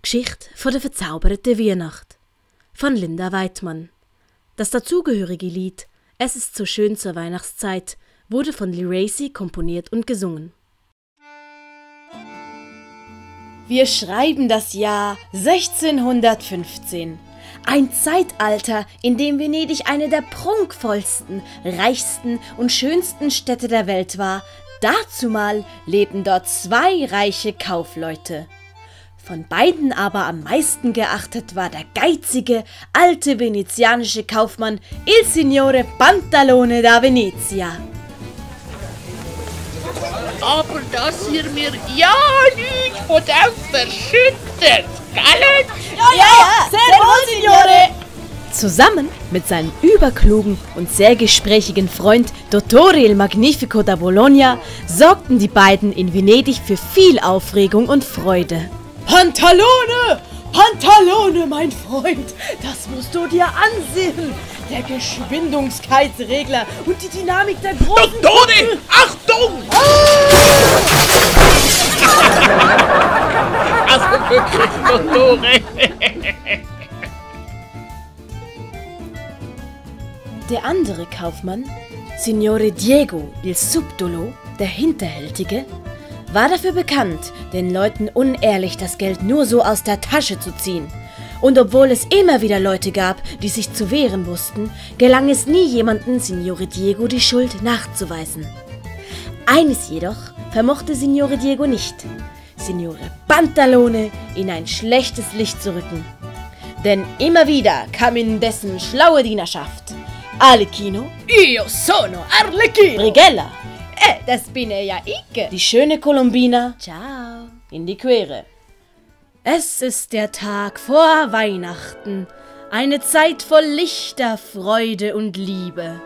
Geschichte von der verzauberten Weihnacht von Linda Weidmann. Das dazugehörige Lied »Es ist so schön zur Weihnachtszeit« wurde von Lee Racy komponiert und gesungen. Wir schreiben das Jahr 1615. Ein Zeitalter, in dem Venedig eine der prunkvollsten, reichsten und schönsten Städte der Welt war. Dazumal lebten dort zwei reiche Kaufleute. Von beiden aber am meisten geachtet war der geizige, alte venezianische Kaufmann Il Signore Pantalone da Venezia. Aber dass ihr mir ja nicht von dem verschüttet, gell? Ja, sehr wohl, Signore! Zusammen mit seinem überklugen und sehr gesprächigen Freund Dottore il Magnifico da Bologna sorgten die beiden in Venedig für viel Aufregung und Freude. Pantalone! Pantalone, mein Freund! Das musst du dir ansehen! Der Geschwindigkeitsregler und die Dynamik der großen... Dottore! Achtung! Also wirklich, Dottore! Der andere Kaufmann, Signore Diego il Subdolo, der Hinterhältige, war dafür bekannt, den Leuten unehrlich das Geld nur so aus der Tasche zu ziehen. Und obwohl es immer wieder Leute gab, die sich zu wehren wussten, gelang es nie jemandem, Signore Diego die Schuld nachzuweisen. Eines jedoch vermochte Signore Diego nicht, Signore Pantalone in ein schlechtes Licht zu rücken. Denn immer wieder kam in dessen schlaue Dienerschaft Arlecchino, Io sono Arlecchino! Brighella, das bin ja ich, die schöne Colombina, ciao, in die Quere. Es ist der Tag vor Weihnachten, eine Zeit voll Lichter, Freude und Liebe.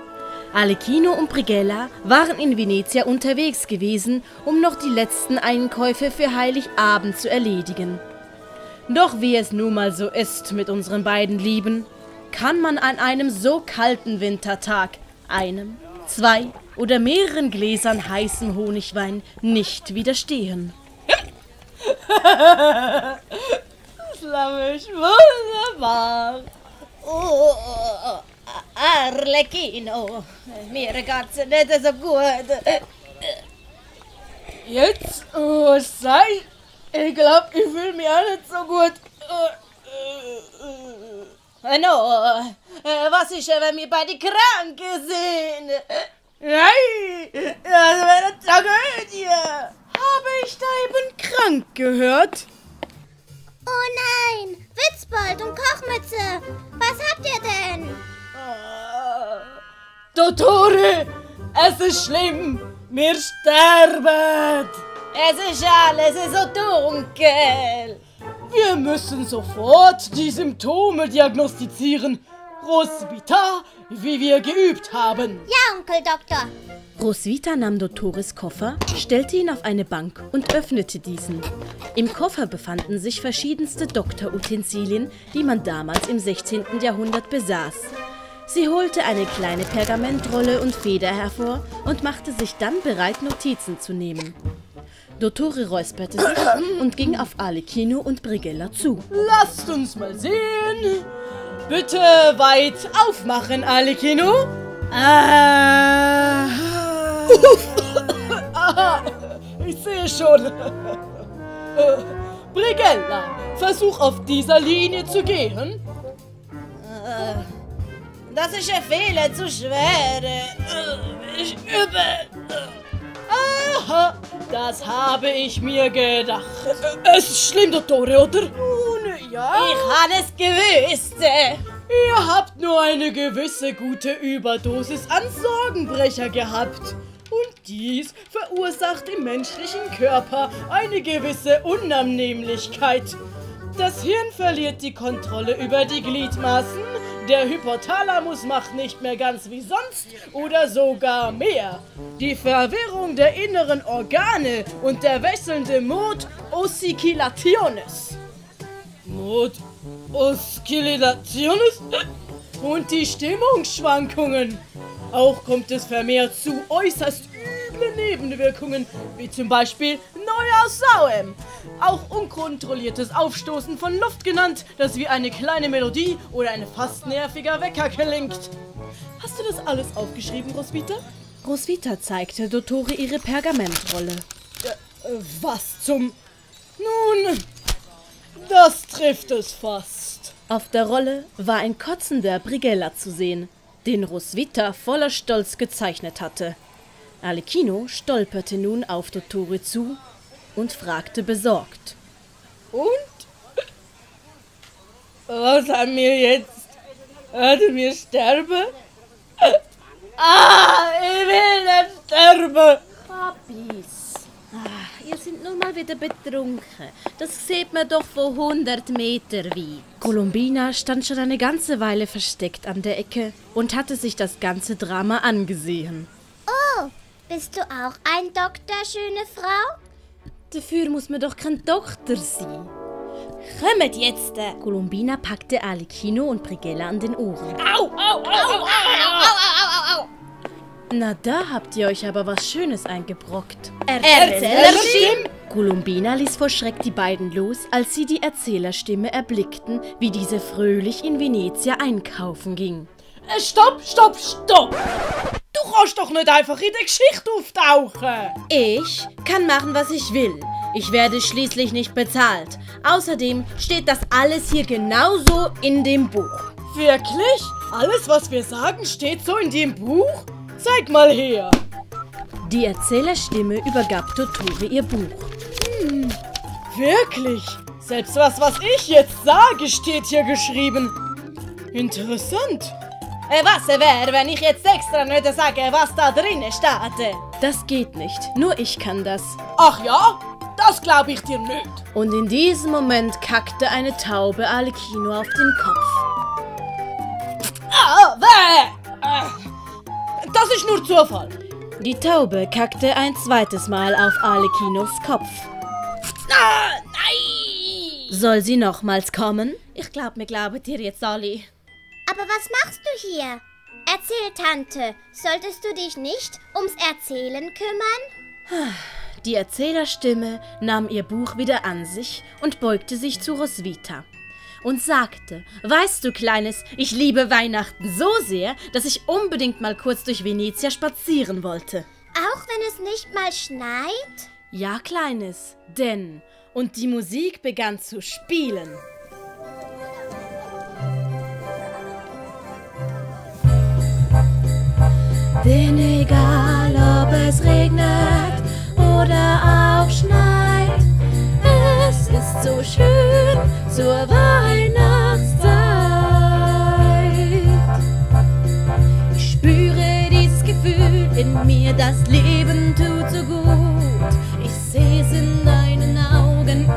Arlecchino und Brighella waren in Venezia unterwegs gewesen, um noch die letzten Einkäufe für Heiligabend zu erledigen. Doch wie es nun mal so ist mit unseren beiden Lieben, kann man an einem so kalten Wintertag einem, zwei oder mehreren Gläsern heißen Honigwein nicht widerstehen. Slamisch, wunderbar. Oh, Arlecchino, mir geht's nicht so gut. Jetzt, sei, ich glaube, ich fühle mich auch nicht so gut. No, was ist, wenn wir beide krank sind? Nein, das wäre eine Tragödie. Habe ich da eben krank gehört? Oh nein, Witzbold und Kochmütze, was habt ihr denn? Dottore, es ist schlimm, wir sterben. Es ist alles so dunkel. Wir müssen sofort die Symptome diagnostizieren. Roswitha, wie wir geübt haben. Ja, Onkel Doktor. Roswitha nahm Dottores Koffer, stellte ihn auf eine Bank und öffnete diesen. Im Koffer befanden sich verschiedenste Doktorutensilien, die man damals im 16. Jahrhundert besaß. Sie holte eine kleine Pergamentrolle und Feder hervor und machte sich dann bereit, Notizen zu nehmen. Dottore räusperte sich und ging auf Arlecchino und Brighella zu. Lasst uns mal sehen. Bitte weit aufmachen, Arlecchino. Ich sehe schon. Brighella, versuch auf dieser Linie zu gehen. Das ist ein Fehler, zu schwer. Ich übe. Aha, das habe ich mir gedacht. Es ist schlimm, Dottore, oder? Nun, ja. Ich habe es gewusst. Ihr habt nur eine gewisse gute Überdosis an Sorgenbrecher gehabt. Und dies verursacht im menschlichen Körper eine gewisse Unannehmlichkeit. Das Hirn verliert die Kontrolle über die Gliedmaßen, der Hypothalamus macht nicht mehr ganz wie sonst oder sogar mehr. Die Verwirrung der inneren Organe und der wechselnde Mod Ossikilationes. Mod Ossikilationes? Und die Stimmungsschwankungen. Auch kommt es vermehrt zu äußerst üble Nebenwirkungen, wie zum Beispiel neu aus Sauem. Auch unkontrolliertes Aufstoßen von Luft genannt, das wie eine kleine Melodie oder ein fast nerviger Wecker klingt. Hast du das alles aufgeschrieben, Roswitha? Roswitha zeigte Dottore ihre Pergamentrolle. Was zum... Nun, das trifft es fast. Auf der Rolle war ein kotzender Brigella zu sehen, den Roswitha voller Stolz gezeichnet hatte. Arlecchino stolperte nun auf Dottore zu und fragte besorgt. Und? Was haben wir jetzt? Werden wir sterben? Ich will nicht sterben! Papis, ihr seid nun mal wieder betrunken. Das sieht man doch von 100 Meter weit. Colombina stand schon eine ganze Weile versteckt an der Ecke und hatte sich das ganze Drama angesehen. Oh, bist du auch ein Doktor, schöne Frau? Dafür muss man doch kein Doktor sein. Kommt jetzt! Colombina packte Arlecchino und Brigella an den Ohren. Au, au, au, au, au, au, au. Na, da habt ihr euch aber was Schönes eingebrockt. Erzählerstimme? Colombina ließ vor Schreck die beiden los, als sie die Erzählerstimme erblickten, wie diese fröhlich in Venezia einkaufen ging. Stopp, stopp, stopp! Du kannst doch nicht einfach in der Geschichte auftauchen! Ich kann machen, was ich will. Ich werde schließlich nicht bezahlt. Außerdem steht das alles hier genauso in dem Buch. Wirklich? Alles, was wir sagen, steht so in dem Buch? Zeig mal her! Die Erzählerstimme übergab Dottore ihr Buch. Wirklich? Selbst was ich jetzt sage, steht hier geschrieben. Interessant. Was wäre, wenn ich jetzt extra nicht sage, was da drinnen steht? Das geht nicht. Nur ich kann das. Ach ja? Das glaube ich dir nicht. Und in diesem Moment kackte eine Taube Arlecchino auf den Kopf. Das ist nur Zufall. Die Taube kackte ein zweites Mal auf Arlecchinos Kopf. Nein! Soll sie nochmals kommen? Ich glaube, wir glauben dir jetzt alle. Aber was machst du hier? Erzähl, Tante, solltest du dich nicht ums Erzählen kümmern? Die Erzählerstimme nahm ihr Buch wieder an sich und beugte sich zu Roswitha und sagte, weißt du, Kleines, ich liebe Weihnachten so sehr, dass ich unbedingt mal kurz durch Venezia spazieren wollte. Auch wenn es nicht mal schneit? Ja, Kleines, denn... Und die Musik begann zu spielen. Denn egal, ob es regnet oder auch schneit, es ist so schön zur Weihnachtszeit. Ich spüre dieses Gefühl in mir, das Leben tut so gut. Ich sehe es in deinen Augen.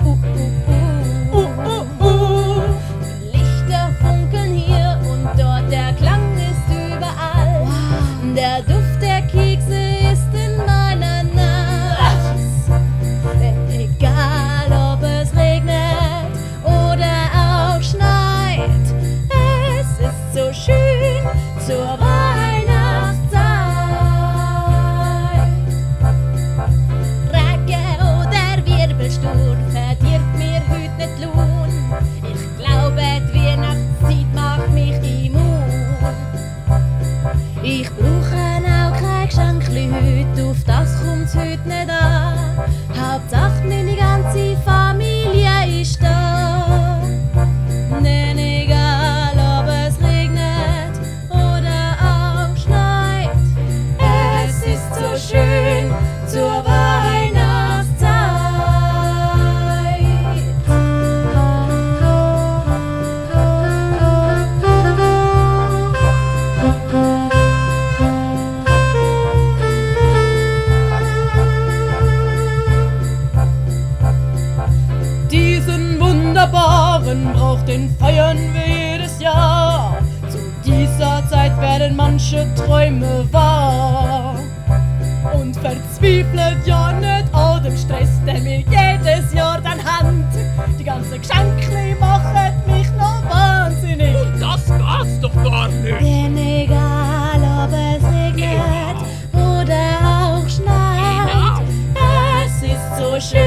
Lichter funkeln hier und dort, der Klang ist überall. Wow. Der Duft der Kekse ist in meiner Nase. Egal ob es regnet oder auch schneit, es ist so schön zur Weihnachtszeit. Regen oder Wirbelsturm verdirbt mir heute nicht Lohn. Ich glaube, die Weihnachtszeit macht mich immun. Ich brauche auch kein Geschenkli heute, auf das kommt's heute nicht an. Hauptsache meine ganze Familie ist da. Denn egal ob es regnet oder auch schneit, es ist so schön zur Weihnachtszeit. Diesen wunderbaren Brauch, den feiern wir jedes Jahr. Zu dieser Zeit werden manche Träume wahr. Und verzweifelt ja nicht an dem Stress, der mir jedes Jahr dann Hand. Die ganzen Geschenke machen mich noch wahnsinnig. Und das gab's doch gar nicht. Denn egal ob es regnet oder auch schneit, es ist so schön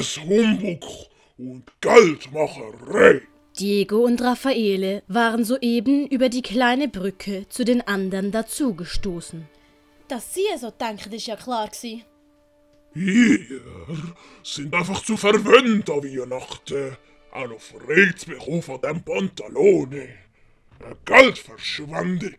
alles Humbug und Geldmacherei. Diego und Raffaele waren soeben über die kleine Brücke zu den anderen dazugestoßen. Dass sie so denken, ist ja klar gewesen. Ihr sind einfach zu verwöhnt an Weihnachten. Auch noch frei zu bekommen von dem Pantalone. Eine Geldverschwendung.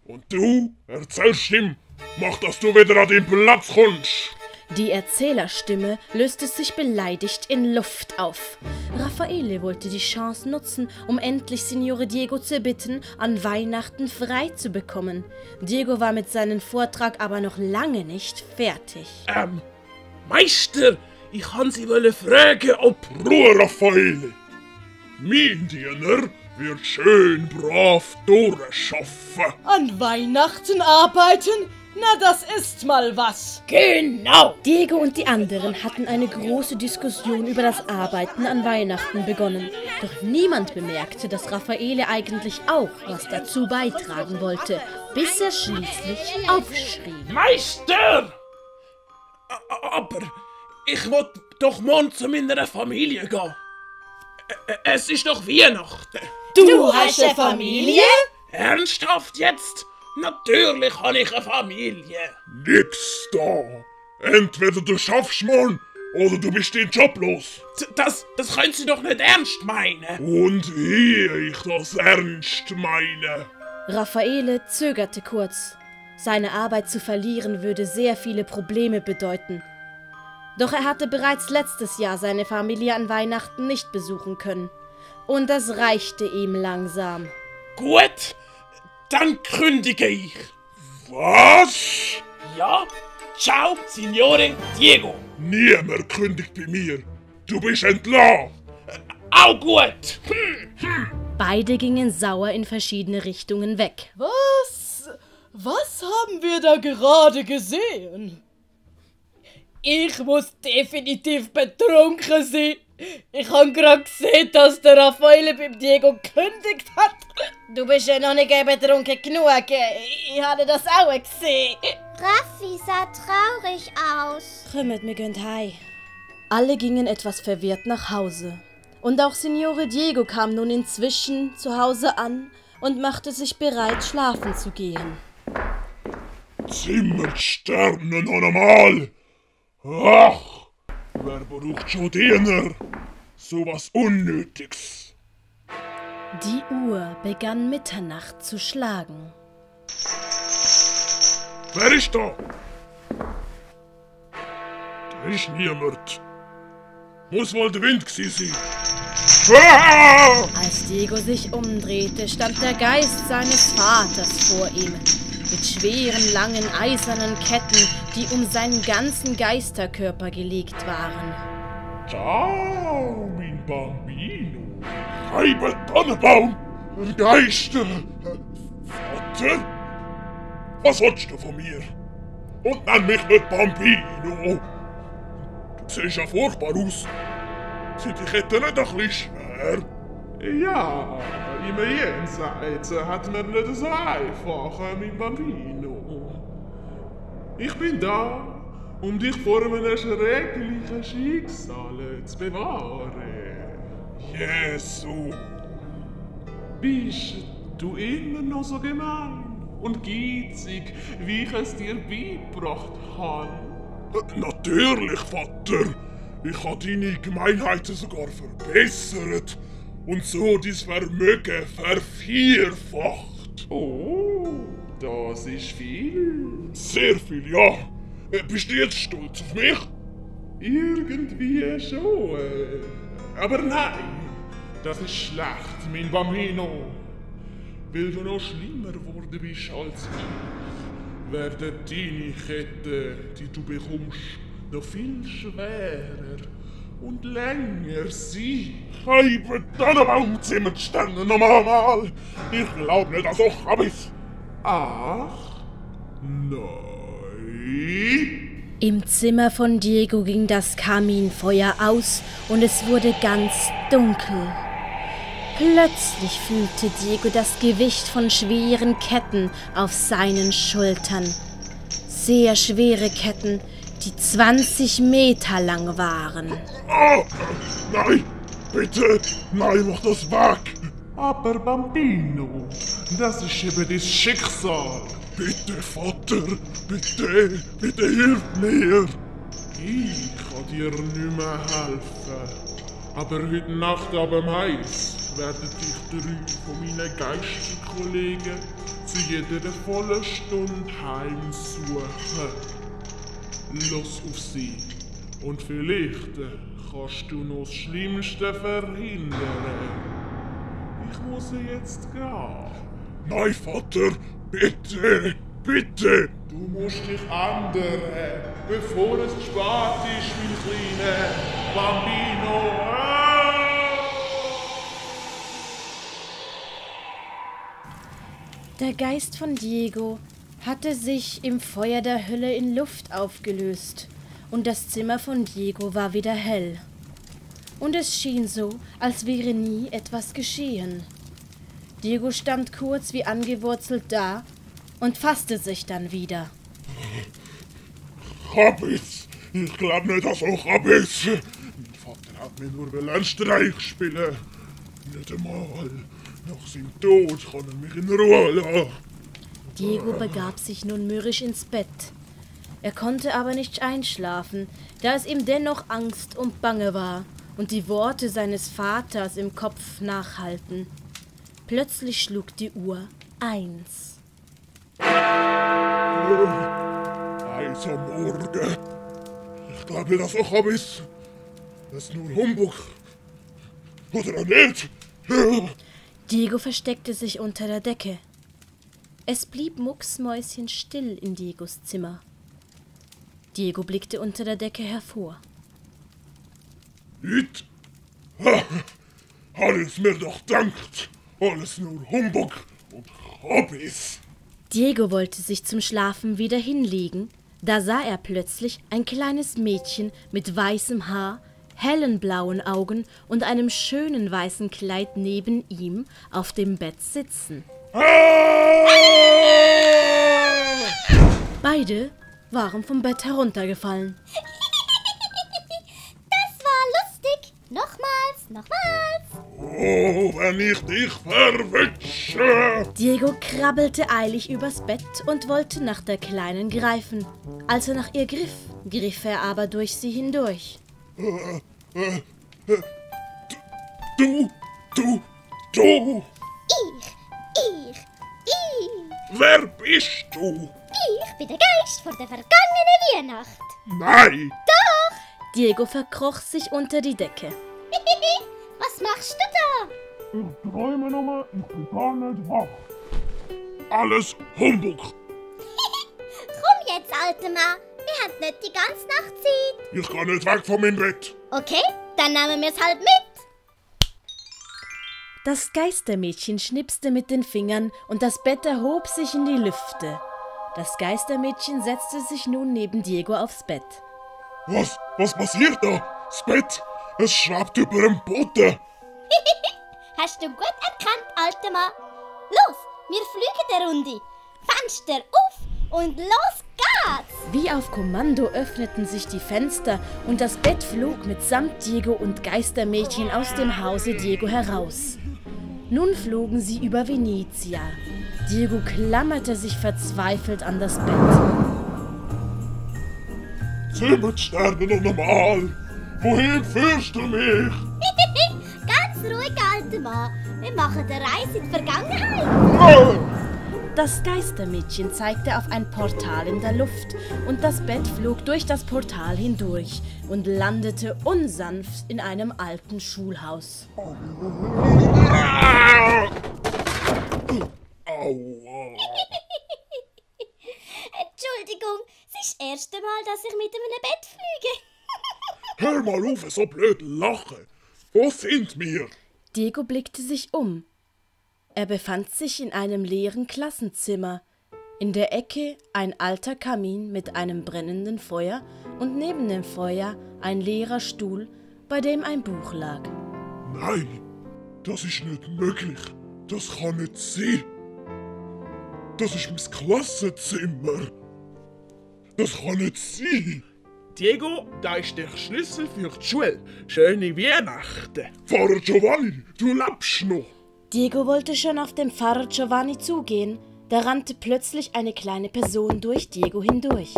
Und du erzählst ihm, mach, dass du wieder an den Platz kommst. Die Erzählerstimme löste sich beleidigt in Luft auf. Raffaele wollte die Chance nutzen, um endlich Signore Diego zu bitten, an Weihnachten frei zu bekommen. Diego war mit seinem Vortrag aber noch lange nicht fertig. Meister, ich kann Sie fragen, ob... Ruhe, Raffaele. Mein Diener wird schön brav durchschaffen. An Weihnachten arbeiten? Na, das ist mal was. Genau! Diego und die anderen hatten eine große Diskussion über das Arbeiten an Weihnachten begonnen. Doch niemand bemerkte, dass Raffaele eigentlich auch was dazu beitragen wollte, bis er schließlich aufschrie. Meister! Aber ich will doch morgen zu meiner Familie gehen. Es ist doch Weihnachten. Du hast eine Familie? Ernsthaft jetzt? Natürlich habe ich eine Familie. Nix da. Entweder du schaffst morgen oder du bist den Job los. Das können Sie doch nicht ernst meinen. Und wie ich das ernst meine. Raffaele zögerte kurz. Seine Arbeit zu verlieren würde sehr viele Probleme bedeuten. Doch er hatte bereits letztes Jahr seine Familie an Weihnachten nicht besuchen können. Und das reichte ihm langsam. Gut, dann kündige ich. Was? Ja, ciao, Signore Diego. Niemand kündigt bei mir. Du bist entlassen. Auch gut. Beide gingen sauer in verschiedene Richtungen weg. Was haben wir da gerade gesehen? Ich muss definitiv betrunken sein. Ich habe gerade gesehen, dass der Raffaele beim Diego gekündigt hat. Du bist ja noch nicht betrunken genug. Ich habe das auch gesehen. Raffi sah traurig aus. Kommt, wir gehen heim. Alle gingen etwas verwirrt nach Hause. Und auch Signore Diego kam nun inzwischen zu Hause an und machte sich bereit, schlafen zu gehen. Zimmersterne noch einmal. Ach, wer braucht schon Diener? So was Unnötiges. Die Uhr begann Mitternacht zu schlagen. Wer ist da? Da ist niemand. Muss wohl der Wind gewesen sein. Ah! Als Diego sich umdrehte, stand der Geist seines Vaters vor ihm. Mit schweren, langen, eisernen Ketten, die um seinen ganzen Geisterkörper gelegt waren. Ciao, mein Bambino. Reibe Tannenbaum, Geister. Vater? Was willst du von mir? Und nenn mich nicht Bambino. Du siehst ja furchtbar aus. Sind die Ketten nicht ein bisschen schwer? Ja, im Jenseits hat man nicht so einfach, mein Bambino. Ich bin da, um dich vor einem schrecklichen Schicksal zu bewahren. Jesu. Bist du immer noch so gemein und geizig, wie ich es dir beigebracht habe? Natürlich, Vater. Ich habe deine Gemeinheiten sogar verbessert und so dein Vermögen vervierfacht. Oh, das ist viel. Sehr viel, ja. Bist du jetzt stolz auf mich? Irgendwie schon. Aber nein, das ist schlecht, mein Bambino. Weil du noch schlimmer geworden bist als ich, werden deine Ketten, die du bekommst, noch viel schwerer und länger sein. Reibe Tannenbaumzimmer stellen noch mal. Ich glaub nicht, dass ich hab es. Ach, nein. Im Zimmer von Diego ging das Kaminfeuer aus und es wurde ganz dunkel. Plötzlich fühlte Diego das Gewicht von schweren Ketten auf seinen Schultern. Sehr schwere Ketten, die 20 Meter lang waren. Nein, bitte, nein, mach das weg. Aber Bambino, das ist eben dein Schicksal. Bitte, Vater, bitte, bitte hilf mir. Ich kann dir nicht mehr helfen. Aber heute Nacht ab dem Eis werden dich 3 von meinen Geisterkollegen zu jeder vollen Stunde heimsuchen. Los auf sie. Und vielleicht kannst du noch das Schlimmste verhindern. Ich muss jetzt gehen. Nein, Vater, bitte, bitte. Du musst dich ändern, bevor es zu spät ist, mein kleiner Bambino. Der Geist von Diego hatte sich im Feuer der Hölle in Luft aufgelöst und das Zimmer von Diego war wieder hell. Und es schien so, als wäre nie etwas geschehen. Diego stand kurz wie angewurzelt da und fasste sich dann wieder. Hab's. Ich glaub nicht, dass auch hab's. Mein Vater hat mir nur einen Streich spielen. Nicht einmal. Nach seinem Tod kann er mich in Ruhe lassen. Diego begab sich nun mürrisch ins Bett. Er konnte aber nicht einschlafen, da es ihm dennoch Angst und Bange war und die Worte seines Vaters im Kopf nachhallten. Plötzlich schlug die Uhr 1. 1 am Morgen. Ich glaube, das auch hab's. Das ist nur Humbug. Oder auch nicht. Ja. Diego versteckte sich unter der Decke. Es blieb mucksmäuschenstill in Diegos Zimmer. Diego blickte unter der Decke hervor. Nicht? Alles mir doch dankt. Alles nur Humbug und Hobbys. Diego wollte sich zum Schlafen wieder hinlegen, da sah er plötzlich ein kleines Mädchen mit weißem Haar, hellen blauen Augen und einem schönen weißen Kleid neben ihm auf dem Bett sitzen. Beide waren vom Bett heruntergefallen. Das war lustig. Nochmals. Oh, wenn ich dich verwünsche. Diego krabbelte eilig übers Bett und wollte nach der Kleinen greifen. Als er nach ihr griff, griff er aber durch sie hindurch. Du. Ich. Wer bist du? Ich bin der Geist von der vergangenen Weihnacht. Nein. Diego verkroch sich unter die Decke. Was machst du da? Ich träume nur, ich bin gar nicht wach. Alles Humbug. Komm jetzt, alter Mann. Wir haben nicht die ganze Nacht Zeit. Ich kann nicht weg von meinem Bett. Okay, dann nehmen wir es halt mit. Das Geistermädchen schnipste mit den Fingern und das Bett erhob sich in die Lüfte. Das Geistermädchen setzte sich nun neben Diego aufs Bett. Was passiert da? Das Bett, es schrabt über dem Boden. Hast du gut erkannt, alter Mann. Los, wir fliegen der Runde. Fenster auf und los geht's. Wie auf Kommando öffneten sich die Fenster und das Bett flog mitsamt Diego und Geistermädchen aus dem Hause Diego heraus. Nun flogen sie über Venezia. Diego klammerte sich verzweifelt an das Bett. Zimmersterne noch normal. Wohin führst du mich? Ganz ruhig, alter Mann. Wir machen eine Reise in die Vergangenheit. Das Geistermädchen zeigte auf ein Portal in der Luft und das Bett flog durch das Portal hindurch und landete unsanft in einem alten Schulhaus. Aua. Entschuldigung, es ist das erste Mal, dass ich mit einem Bett fliege. Hör mal auf, so blöd lachen. Wo sind wir? Diego blickte sich um. Er befand sich in einem leeren Klassenzimmer. In der Ecke ein alter Kamin mit einem brennenden Feuer und neben dem Feuer ein leerer Stuhl, bei dem ein Buch lag. Nein, das ist nicht möglich. Das kann nicht sein. Das ist mein Klassenzimmer. Das kann nicht sein. Diego, da ist der Schlüssel für die Schule. Schöne Weihnachten. Pfarrer Giovanni, du lebst noch. Diego wollte schon auf den Pfarrer Giovanni zugehen, da rannte plötzlich eine kleine Person durch Diego hindurch.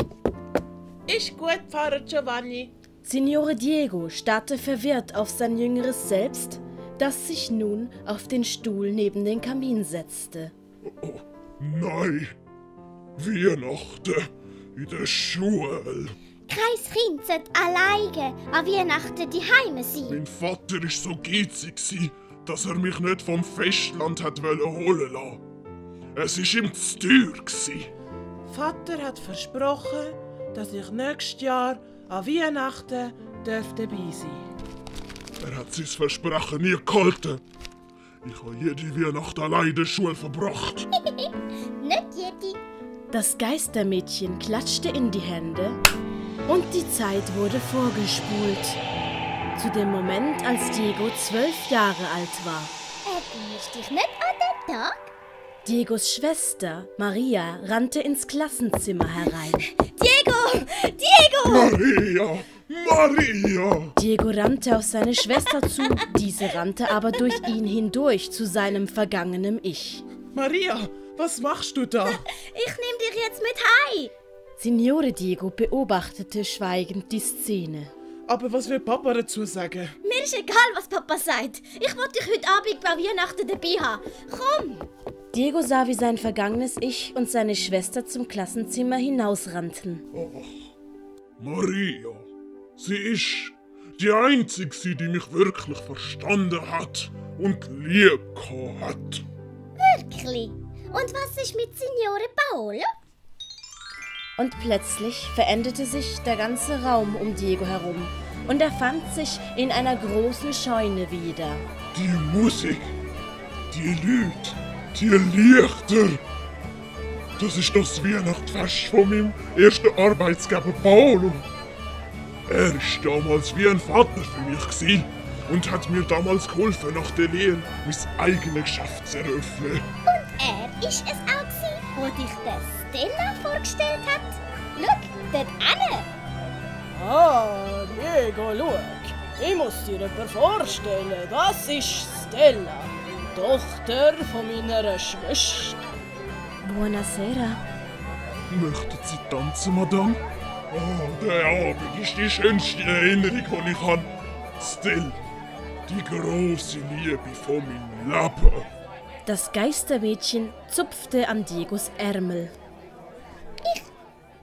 Ist gut, Pfarrer Giovanni. Signore Diego starrte verwirrt auf sein jüngeres Selbst, das sich nun auf den Stuhl neben den Kamin setzte. Oh, nein. Weihnachten in der Schule. Kein Kind sollte alleine an Weihnachten daheim sein. Mein Vater war so geizig, dass er mich nicht vom Festland hat holen lassen. Es war ihm zu teuer. Vater hat versprochen, dass ich nächstes Jahr an Weihnachten dabei sein darf. Er hat sein Versprechen nie gehalten. Ich habe jede Weihnacht allein in der Schule verbracht. Nicht jede. Das Geistermädchen klatschte in die Hände und die Zeit wurde vorgespult. Zu dem Moment, als Diego 12 Jahre alt war. Erinnerst dich nicht an den Tag? Diegos Schwester, Maria, rannte ins Klassenzimmer herein. Diego! Diego! Maria! Diego rannte auf seine Schwester zu, diese rannte aber durch ihn hindurch zu seinem vergangenen Ich. Maria, was machst du da? Ich nehm dich jetzt mit heim. Signore Diego beobachtete schweigend die Szene. Aber was will Papa dazu sagen? Mir ist egal, was Papa sagt. Ich will dich heute Abend bei Weihnachten dabei haben. Komm! Diego sah, wie sein vergangenes Ich und seine Schwester zum Klassenzimmer hinausrannten. Oh, Maria, sie ist die Einzige, die mich wirklich verstanden hat und lieb gehabt hat. Wirklich? Und was ist mit Signore Paolo? Und plötzlich veränderte sich der ganze Raum um Diego herum und er fand sich in einer großen Scheune wieder. Die Musik, die Leute, die Lichter. Das ist das Weihnachtsfest von meinem ersten Arbeitsgeber Paolo. Er war damals wie ein Vater für mich gewesen und hat mir damals geholfen, nach der Lehre mein eigenes Geschäft zu eröffnen. Und er ist es auch gewesen, wo dich der Stella vorgestellt hat? Schau, dort hinten. Ah, Diego, schau. Ich muss dir jemanden vorstellen. Das ist Stella, Tochter von meiner Schwester. Buonasera. Möchten Sie tanzen, Madame? Oh, der Abend ist die schönste Erinnerung, die ich habe. Stella, die große Liebe von meinem Leben. Das Geistermädchen zupfte an Diegos Ärmel.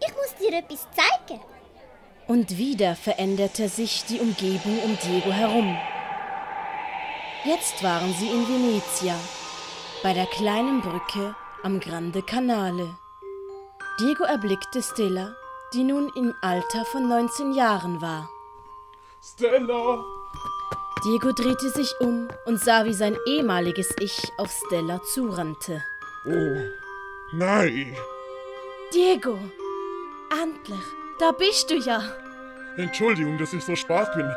Ich muss dir etwas zeigen. Und wieder veränderte sich die Umgebung um Diego herum. Jetzt waren sie in Venezia, bei der kleinen Brücke am Grande Canale. Diego erblickte Stella, die nun im Alter von 19 Jahren war. Stella! Diego drehte sich um und sah, wie sein ehemaliges Ich auf Stella zurannte. Oh, nein! Diego, endlich, da bist du ja. Entschuldigung, dass ich so spät bin,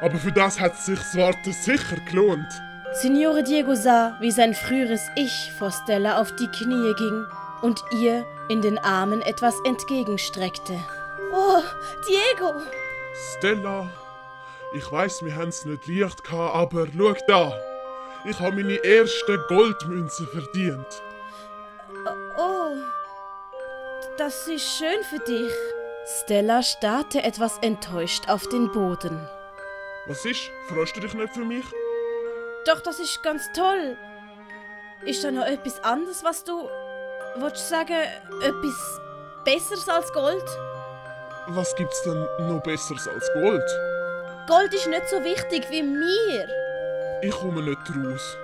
aber für das hat sich das Warten sicher gelohnt. Signore Diego sah, wie sein früheres Ich vor Stella auf die Knie ging und ihr in den Armen etwas entgegenstreckte. Oh, Diego! Stella, ich weiss, wir haben es nicht leicht gehabt, aber schau da. Ich habe meine erste Goldmünze verdient. Oh, das ist schön für dich. Stella starrte etwas enttäuscht auf den Boden. Was ist? Freust du dich nicht für mich? Doch, das ist ganz toll. Ist da noch etwas anderes, was du... Willst du sagen, etwas Besseres als Gold? Was gibt's denn noch Besseres als Gold? Gold ist nicht so wichtig wie mir. Ich komme nicht raus.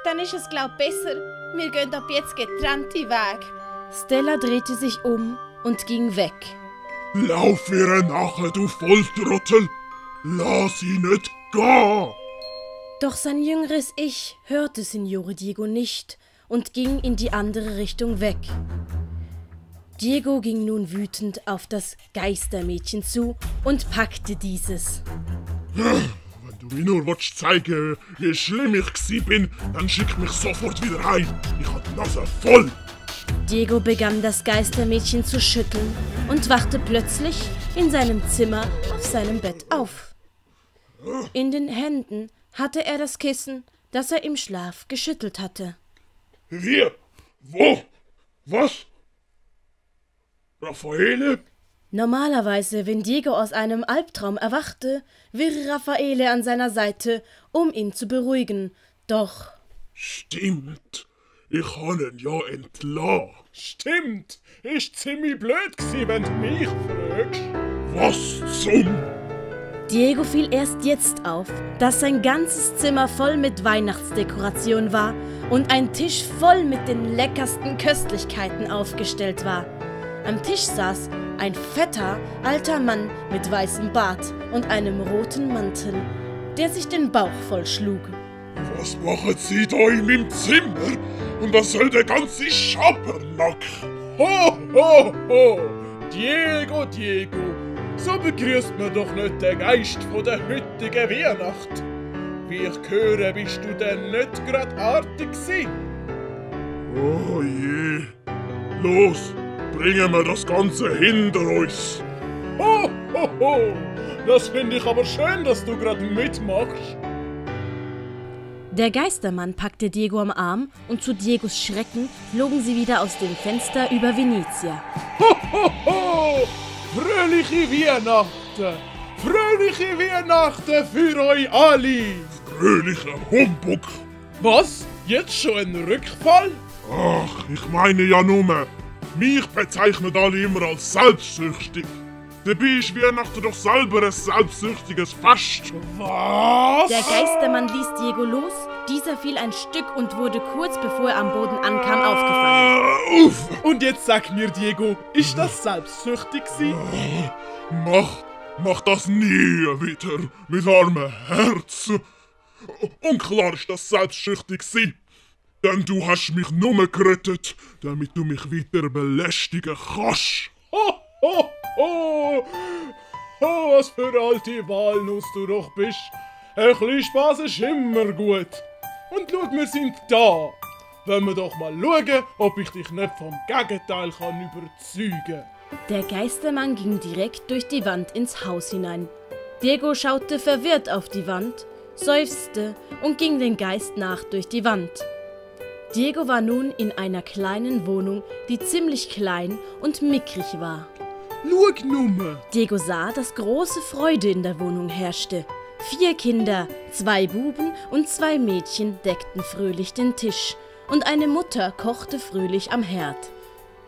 Dann ist es, glaub ich, besser. Wir gehen ab jetzt getrennte Wege. Stella drehte sich um und ging weg. Lauf ihr nachher, du Volltrottel! Lass sie nicht gehen! Doch sein jüngeres Ich hörte Signore Diego nicht und ging in die andere Richtung weg. Diego ging nun wütend auf das Geistermädchen zu und packte dieses. Wenn du mir nur zeigen willst, wie schlimm ich bin, dann schick mich sofort wieder heim. Ich hab die Nase voll. Diego begann das Geistermädchen zu schütteln und wachte plötzlich in seinem Zimmer auf seinem Bett auf. In den Händen hatte er das Kissen, das er im Schlaf geschüttelt hatte. Wir? Wo? Was? Raffaele? Normalerweise, wenn Diego aus einem Albtraum erwachte, wäre Raffaele an seiner Seite, um ihn zu beruhigen. Doch... Stimmt. Ich habe ihn ja entlassen. Stimmt, ist ziemlich blöd gsi, wenn du mich fragst. Was zum... Diego fiel erst jetzt auf, dass sein ganzes Zimmer voll mit Weihnachtsdekoration war und ein Tisch voll mit den leckersten Köstlichkeiten aufgestellt war. Am Tisch saß ein fetter, alter Mann mit weißem Bart und einem roten Mantel, der sich den Bauch vollschlug. Was machen Sie da in meinem Zimmer? Und was soll der ganze Schabernack? Ho, ho, ho! Diego, Diego, so begrüßt man doch nicht den Geist von der heutigen Weihnacht. Wie ich höre, bist du denn nicht grad artig gsi? Oh je. Los, bringen wir das Ganze hinter uns. Ho, ho, ho! Das finde ich aber schön, dass du grad mitmachst. Der Geistermann packte Diego am Arm und zu Diegos Schrecken flogen sie wieder aus dem Fenster über Venezia. Ho, ho, ho! Fröhliche Weihnachten! Fröhliche Weihnachten für euch alle! Fröhlicher Humbug. Was? Jetzt schon ein Rückfall? Ach, ich meine ja nur, mich bezeichnen alle immer als selbstsüchtig. Dabei ist Weihnachten doch selber ein selbstsüchtiges Fest. Was? Der Geistermann ließ Diego los, dieser fiel ein Stück und wurde kurz bevor er am Boden ankam aufgefangen. Uff! Und jetzt sag mir, Diego, ist das selbstsüchtig gsi? Mach das nie wieder mit armem Herz. Und klar ist das selbstsüchtig gsi. Denn du hast mich nur gerettet, damit du mich weiter belästigen kannst. Ho, ho, ho! Oh, was für eine alte Walnuss du doch bist. Ein bisschen Spass ist immer gut. Und schau, wir sind da. Wollen wir doch mal schauen, ob ich dich nicht vom Gegenteil kann überzeugen. Der Geistermann ging direkt durch die Wand ins Haus hinein. Diego schaute verwirrt auf die Wand, seufzte und ging den Geist nach durch die Wand. Diego war nun in einer kleinen Wohnung, die ziemlich klein und mickrig war. Schau nur. Diego sah, dass große Freude in der Wohnung herrschte. 4 Kinder, 2 Buben und 2 Mädchen deckten fröhlich den Tisch und eine Mutter kochte fröhlich am Herd.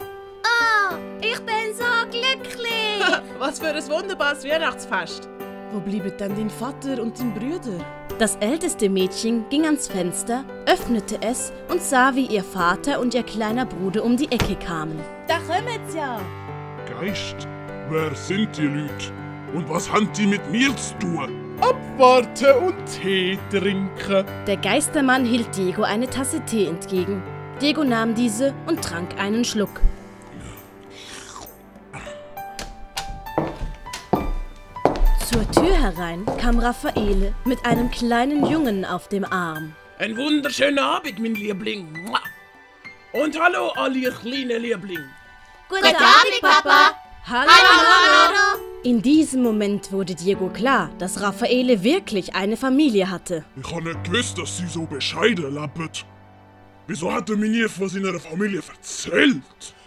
Oh, ich bin so glücklich. Was für ein wunderbares Weihnachtsfest. Wo blieben denn dein Vater und dein Brüder? Das älteste Mädchen ging ans Fenster, öffnete es und sah, wie ihr Vater und ihr kleiner Bruder um die Ecke kamen. Da kommen sie ja. Geist, wer sind die Leute? Und was haben die mit mir zu tun? Abwarten und Tee trinken. Der Geistermann hielt Diego eine Tasse Tee entgegen. Diego nahm diese und trank einen Schluck. Zur Tür herein kam Raffaele mit einem kleinen Jungen auf dem Arm. Ein wunderschöner Abend, mein Liebling. Mua. Und hallo, all ihr kleinen Liebling. Guten Abend, Papa. Hallo! In diesem Moment wurde Diego klar, dass Raffaele wirklich eine Familie hatte. Ich habe nicht gewusst, dass sie so bescheiden leben. Wieso hat er mir nie von seiner Familie erzählt?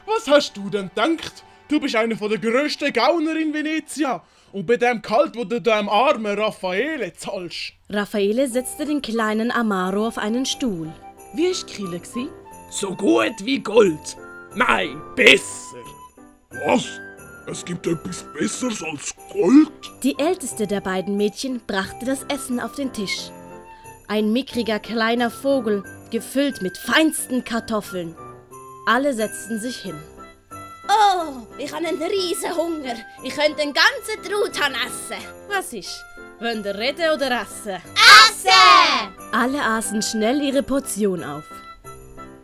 Was hast du denn gedacht? Du bist einer der grössten Gauner in Venezia. Und bei dem Kalt, wo du deinem armen Raffaele zahlst. Raffaele setzte den kleinen Amaro auf einen Stuhl. Wie war die Kille gsi? So gut wie Gold. Nein, besser. Was? Es gibt etwas Besseres als Gold? Die älteste der beiden Mädchen brachte das Essen auf den Tisch. Ein mickriger kleiner Vogel, gefüllt mit feinsten Kartoffeln. Alle setzten sich hin. Oh, ich habe einen riesen Hunger. Ich könnte den ganzen Truthahn essen. Was ist? Wollen ihr reden oder essen? Essen! Alle aßen schnell ihre Portion auf.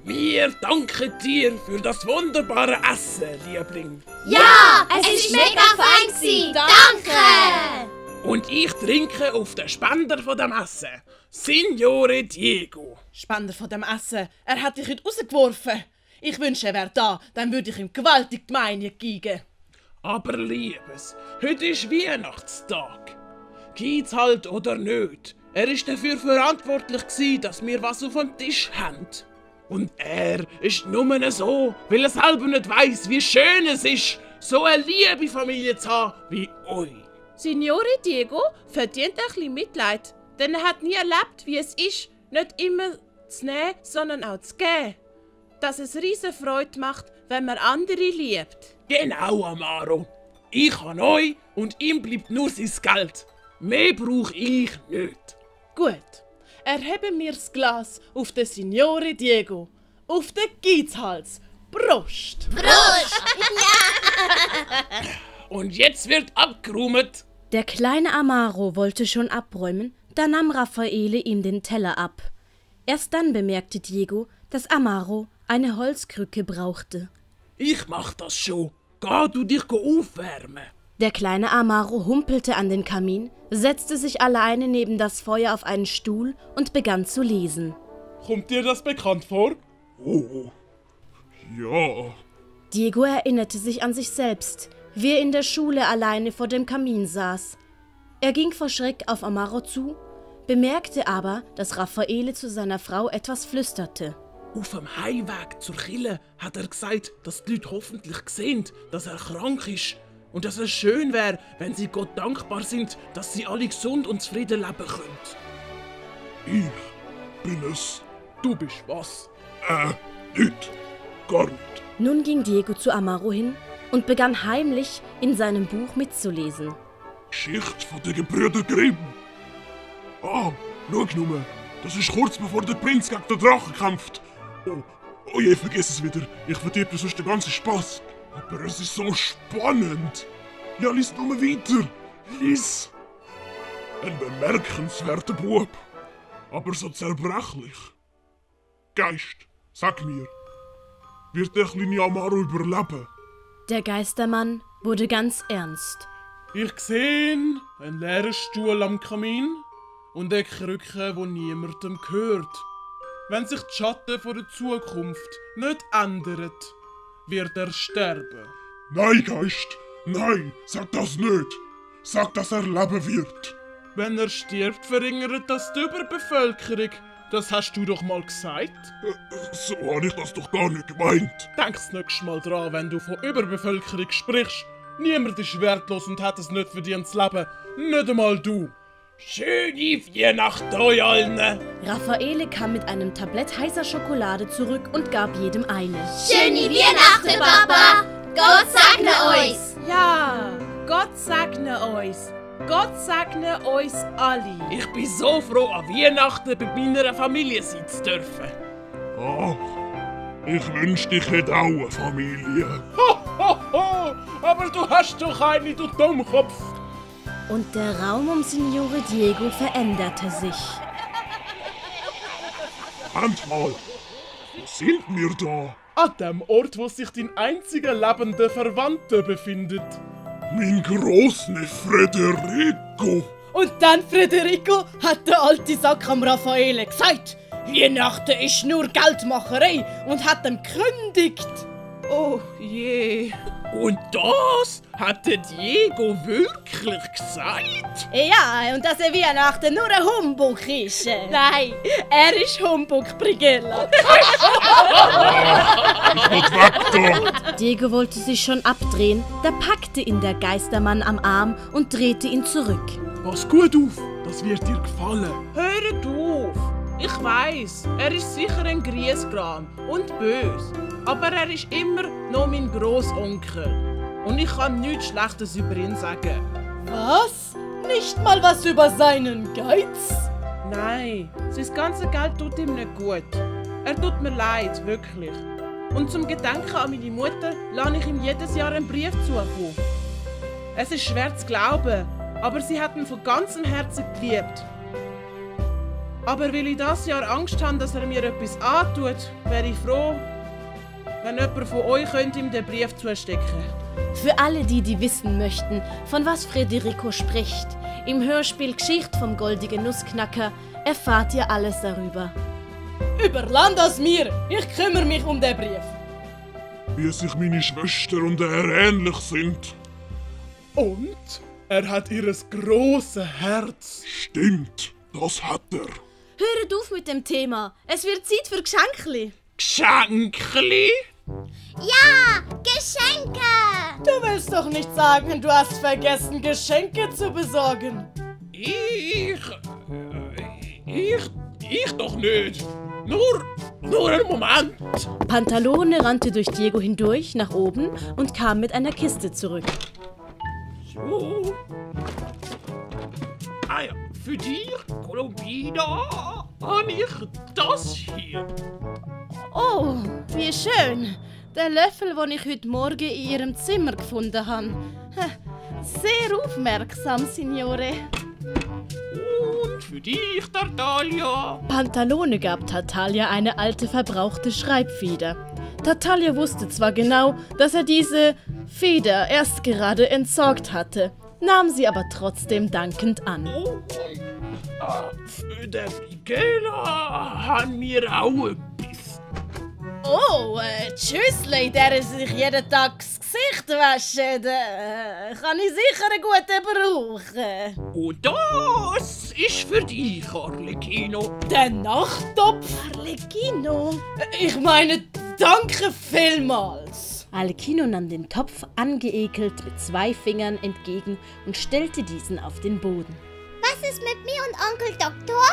Wir danken dir für das wunderbare Essen, Liebling. Ja, es war mega fein gsi. Danke! Und ich trinke auf den Spender von dem Essen, Signore Diego. Spender von dem Essen. Er hat dich heute rausgeworfen. Ich wünsche, er wäre da, dann würde ich ihm gewaltig die Meinung geben. Aber Liebes, heute ist Weihnachtstag. Geht's halt oder nicht? Er ist dafür verantwortlich gewesen, dass wir was auf dem Tisch haben. Und er ist nur so, weil er selber nicht weiss, wie schön es ist, so eine liebe Familie zu haben wie euch. Signore Diego verdient ein bisschen Mitleid, denn er hat nie erlebt, wie es ist, nicht immer zu nehmen, sondern auch zu geben. Dass es riesen Freude macht, wenn man andere liebt. Genau, Amaro. Ich habe euch und ihm bleibt nur sein Geld. Mehr brauche ich nicht. Gut, erheben wir das Glas auf den Signore Diego, auf den Geizhals. Prost! Und jetzt wird abgeräumt. Der kleine Amaro wollte schon abräumen, da nahm Raffaele ihm den Teller ab. Erst dann bemerkte Diego, dass Amaro eine Holzkrücke brauchte. Ich mach das schon. Geh du dich aufwärmen. Der kleine Amaro humpelte an den Kamin, setzte sich alleine neben das Feuer auf einen Stuhl und begann zu lesen. Kommt dir das bekannt vor? Oh, ja. Diego erinnerte sich an sich selbst, wie er in der Schule alleine vor dem Kamin saß. Er ging vor Schreck auf Amaro zu, bemerkte aber, dass Raffaele zu seiner Frau etwas flüsterte. Auf dem Heimweg zur Kille hat er gesagt, dass die Leute hoffentlich sehen, dass er krank ist und dass es schön wäre, wenn sie Gott dankbar sind, dass sie alle gesund und zufrieden leben können. Ich bin es. Du bist was? Nicht. Gar nicht. Nun ging Diego zu Amaro hin und begann heimlich in seinem Buch mitzulesen. Geschichte von den Gebrüder Grimm. Ah, schau nur. Das ist kurz bevor der Prinz gegen den Drachen kämpft. Oh je, vergiss es wieder. Ich verdirb sonst den ganzen Spaß. Aber es ist so spannend. Ja, lies nur weiter. Lies. Ein bemerkenswerter Bub. Aber so zerbrechlich. Geist, sag mir. Wird der kleine Amaro überleben? Der Geistermann wurde ganz ernst. Ich sehe einen leeren Stuhl am Kamin und eine Krücke, die niemandem gehört. Wenn sich die Schatten von der Zukunft nicht ändern, wird er sterben. Nein, Geist, nein, sag das nicht. Sag, dass er leben wird. Wenn er stirbt, verringert das die Überbevölkerung. Das hast du doch mal gesagt. So habe ich das doch gar nicht gemeint. Denk's nächstes Mal dran, wenn du von Überbevölkerung sprichst. Niemand ist wertlos und hat es nicht verdient zu leben. Nicht einmal du. Schöne Weihnacht euch allen. Raffaele kam mit einem Tablett heißer Schokolade zurück und gab jedem eine. Schöne Weihnachten, Papa! Gott segne uns! Ja, Gott segne uns. Gott segne uns alle. Ich bin so froh, an Weihnachten bei meiner Familie sein zu dürfen. Ach, ich wünschte, ich hätte auch eine Familie. Ho, aber du hast doch eine, du Dummkopf. Und der Raum um Signore Diego veränderte sich. Hand mal, wo sind wir da? An dem Ort, wo sich dein einziger lebender Verwandter befindet. Mein Großneffe Federico. Und dann, Federico, hat der alte Sack am Raffaele gesagt, Weihnachten ist nur Geldmacherei und hat ihm gekündigt. Oh je. Und das hat der Diego wirklich gesagt? Ja, und dass Weihnachten nur ein Humbug ist. Nein, er ist Humbug, Brigella. Ich will weg da. Diego wollte sich schon abdrehen, da packte ihn der Geistermann am Arm und drehte ihn zurück. Pass gut auf, das wird dir gefallen. Hört auf. Ich weiss, er ist sicher ein Griesgram und bös. Aber er ist immer noch mein Großonkel. Und ich kann nichts Schlechtes über ihn sagen. Was? Nicht mal was über seinen Geiz? Nein, sein ganzes Geld tut ihm nicht gut. Er tut mir leid, wirklich. Und zum Gedenken an meine Mutter lasse ich ihm jedes Jahr einen Brief zukommen. Es ist schwer zu glauben, aber sie hat ihn von ganzem Herzen geliebt. Aber weil ich dieses Jahr Angst habe, dass er mir etwas antut, wäre ich froh, wenn jemand von euch ihm den Brief zustecken könnte. Für alle die wissen möchten, von was Federico spricht, im Hörspiel Geschichte vom goldigen Nussknacker erfahrt ihr alles darüber. Überlass das mir, ich kümmere mich um den Brief. Wie sich meine Schwester und er ähnlich sind. Und er hat ihres große Herz. Stimmt, das hat er. Hört auf mit dem Thema. Es wird Zeit für Geschenkli. Geschenkli? Ja, Geschenke! Du willst doch nicht sagen, du hast vergessen, Geschenke zu besorgen. Ich doch nicht. Nur einen Moment. Pantalone rannte durch Diego hindurch nach oben und kam mit einer Kiste zurück. So. Ah ja, für dich, Colombina, habe ich das hier. Oh, wie schön. Der Löffel, den ich heute Morgen in Ihrem Zimmer gefunden habe. Sehr aufmerksam, Signore. Und für dich, Tartaglia. Pantalone gab Tartaglia eine alte, verbrauchte Schreibfeder. Tartaglia wusste zwar genau, dass er diese Feder erst gerade entsorgt hatte, nahm sie aber trotzdem dankend an. Oh, für den Miguela haben wir auch etwas. Oh, Tschüssli, der sich jeden Tag das Gesicht waschen, kann ich sicher einen guten brauchen. Und das ist für dich, Arlecchino. Der Nachttopf? Arlecchino. Ich meine, danke vielmals. Arlecchino nahm den Topf angeekelt mit 2 Fingern entgegen und stellte diesen auf den Boden. Was ist mit mir und Onkel Doktor?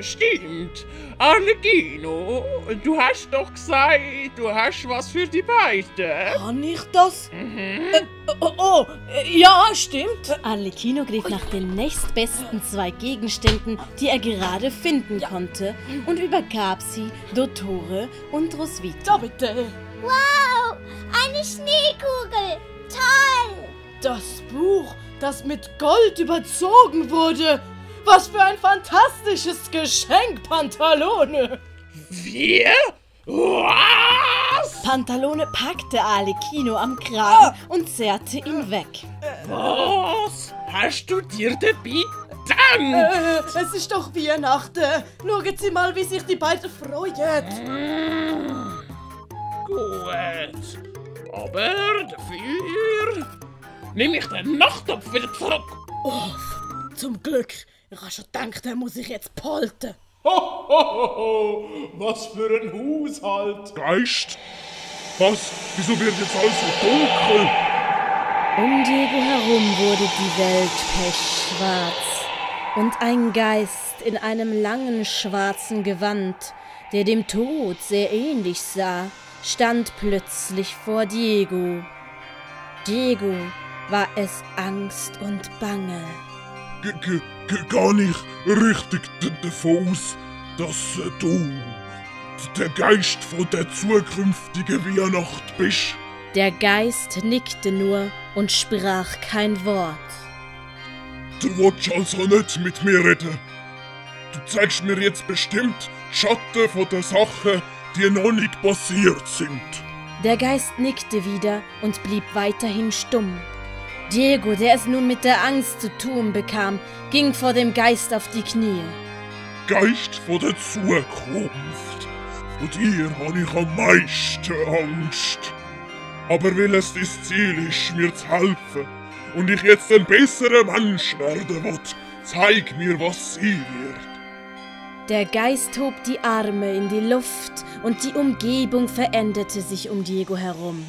Stimmt. Arlecchino, du hast doch gesagt, du hast was für die beiden. Kann ich das? Ja, stimmt. Arlecchino griff nach den nächstbesten 2 Gegenständen, die er gerade finden konnte, und übergab sie Dottore und Roswitha. Da bitte. Wow, eine Schneekugel. Toll. Das Buch, das mit Gold überzogen wurde. Was für ein fantastisches Geschenk, Pantalone. Wir? Was? Pantalone packte Arlecchino am Kragen und zerrte ihn weg. Was? Hast du dir dabei gedacht? Es ist doch Weihnachten. Schauen Sie mal, wie sich die beiden freuen. Gut. Aber dafür nehme ich den Nachttopf wieder zurück. Zum Glück. Ich habe schon gedacht, den muss ich jetzt behalten. Was für ein Haushalt! Geist? Was? Wieso wird jetzt alles so dunkel? Um Diego herum wurde die Welt pechschwarz. Und ein Geist in einem langen schwarzen Gewand, der dem Tod sehr ähnlich sah, stand plötzlich vor Diego. Diego war es Angst und Bange. Gar nicht richtig davon aus, dass du der Geist von der zukünftigen Weihnacht bist. Der Geist nickte nur und sprach kein Wort. Du willst also nicht mit mir reden. Du zeigst mir jetzt bestimmt Schatten von den Sachen, die noch nicht passiert sind. Der Geist nickte wieder und blieb weiterhin stumm. Diego, der es nun mit der Angst zu tun bekam, ging vor dem Geist auf die Knie. Geist von der Zukunft. Von dir habe ich am meisten Angst. Aber weil es dein Ziel ist, mir zu helfen, und ich jetzt ein besserer Mensch werden will, zeig mir, was sein wird. Der Geist hob die Arme in die Luft und die Umgebung veränderte sich um Diego herum.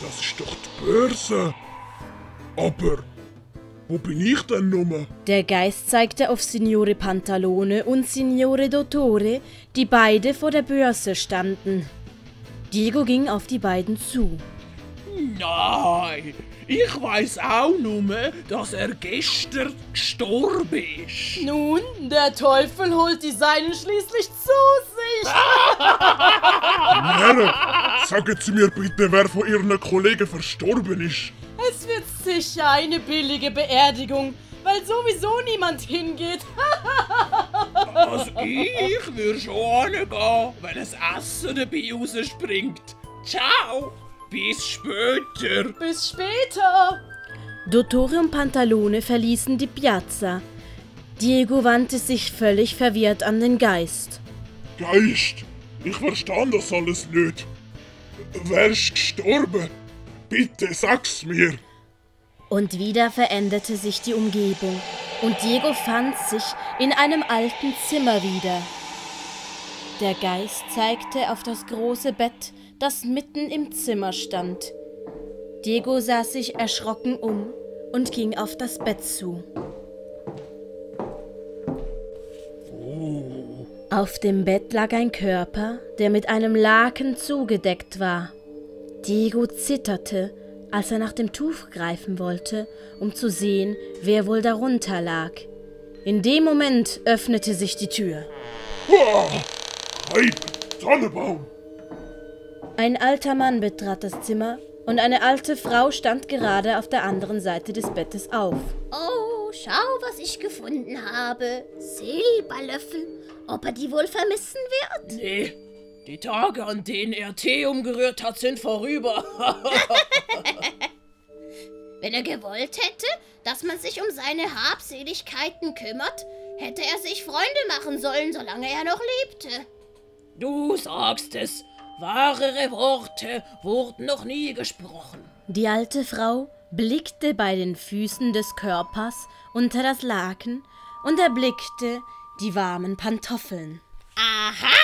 Das ist doch die Börse. Aber wo bin ich denn nun? Der Geist zeigte auf Signore Pantalone und Signore Dottore, die beide vor der Börse standen. Diego ging auf die beiden zu. Nein, ich weiss auch nur, dass er gestern gestorben ist. Nun, der Teufel holt die Seinen schließlich zu sich. Herren, sagen Sie mir bitte, wer von Ihren Kollegen verstorben ist. Es wird sicher eine billige Beerdigung, weil sowieso niemand hingeht. Also ich würde schon hingehen, wenn es Essen dabei rausspringt. Ciao, bis später. Bis später. Dottore und Pantalone verließen die Piazza. Diego wandte sich völlig verwirrt an den Geist. Geist, ich verstehe das alles nicht. wärst gestorben. Bitte sag's mir. Und wieder veränderte sich die Umgebung und Diego fand sich in einem alten Zimmer wieder. Der Geist zeigte auf das große Bett, das mitten im Zimmer stand. Diego sah sich erschrocken um und ging auf das Bett zu. Auf dem Bett lag ein Körper, der mit einem Laken zugedeckt war. Diego zitterte, als er nach dem Tuch greifen wollte, um zu sehen, wer wohl darunter lag. In dem Moment öffnete sich die Tür. Hey, Tannenbaum! Ein alter Mann betrat das Zimmer und eine alte Frau stand gerade auf der anderen Seite des Bettes auf. Oh, schau, was ich gefunden habe. Silberlöffel. Ob er die wohl vermissen wird? Nee, die Tage, an denen er Tee umgerührt hat, sind vorüber. Wenn er gewollt hätte, dass man sich um seine Habseligkeiten kümmert, hätte er sich Freunde machen sollen, solange er noch lebte. Du sagst es, wahrere Worte wurden noch nie gesprochen. Die alte Frau blickte bei den Füßen des Körpers unter das Laken und erblickte die warmen Pantoffeln. Aha!